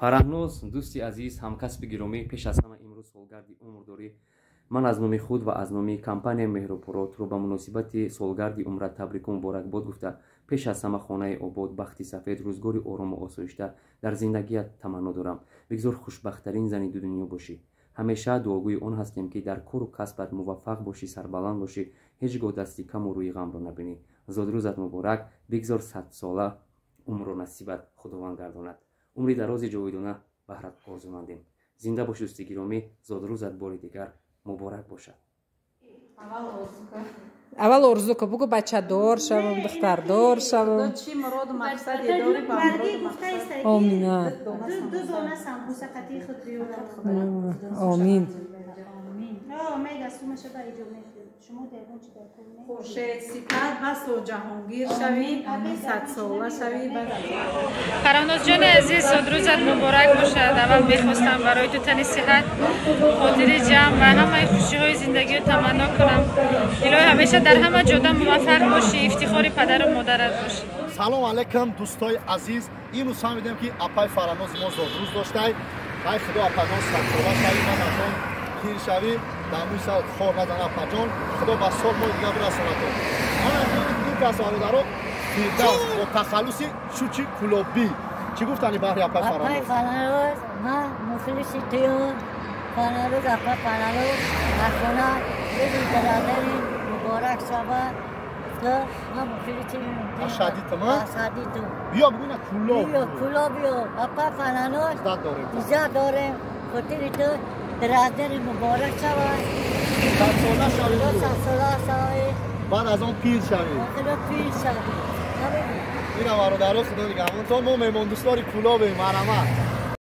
Фараҳноз, дӯсти азиз, ҳамкасби гиромӣ, пеш аз ҳама имрӯз солгарди умр дорӣ. Ман аз номи худ ва аз номи компанияи Меҳрупуро туро ба муносибати солгарди умрат табрику муборакбод гуфта, пеш аз ҳама хонаи обод, бахти сафед, рӯзгори орому осоишта дар зиндагият таманно дорам. Бигзор хушбахттарин зани ду дунё бошӣ. Ҳамеша дуогӯи он ҳастем, ки дар кору касбат муваффақ бошӣ, сарбаланд бошӣ, ҳеҷ гоҳ дасти каму рӯи ғамро набинӣ. Зодрӯзат муборак, бигзор садсола умрро насибат Худованд гардонад. Умри дарози ҷовидона баҳрат орзумандем. Зинда бош, дӯсти гиромӣ, зодрӯзат бори дигар муборак бошад. Аввал орзу кун, бугӯ бачадор шавам, духтардор шавам. Чӣ муроду мақсаде дорӣ ба муроду мақсад? Омина. Ду дона самбуса қатии худ биёрад. Омин. Мега сумаша ба иҷо мехӯрд. Шумо дегон чӣ дар кор не? Хуршед сифат басо ҷаҳонгир шавӣ, садсола шавӣ. Фараҳнозҷони азиз, зодрӯзат муборак бошад. Аввал мехостам барои ту тани сиҳат, хотири ҷамъ ва ҳамаи хушиҳои зиндагиро таманно кунам. Илоҳӣ ҳамеша дар ҳама ҷода муваффақ бошӣ, ифтихори падару модарат бошӣ. Салом алайкум, дӯстои азиз. Имрӯз фаҳмидем, ки апаи Фараҳнози мо зодрӯз доштай. Ай Худо, апаҷон, садсола шавӣ, баъд аз он пир шавӣ, дар мӯи сар хор назан, апаҷон. Худо ба сол моҳи дигар бирасонатон. Ана ин кас, бародаро, Фирдавс бо тахаллуси Чучи Кулобӣ. Чӣ гуфтани баҳри апаи апаи Фараҳноз? Фараҳноз, ман мухлиси туюм. Фараҳноз, апа Фараҳноз, дар хона рӯзи бародари муборак шавад. Ту ман мухлиси Ашадитум, а? Ашадитум. Биё, бугӯ, Кулоб. Биё, Кулоб, биё, апа Фараҳноз. Иззат дорем. Иззат дорем. Хотири ту бародари муборак шавад. Садсола шавӣ. Садсола шавӣ. Баъд аз он пир шавӣ. Охиро пир шавӣ. Ина, бародаро, Худо нигаҳбонтон. Мо меҳмондӯстори Кулобем, марҳамат.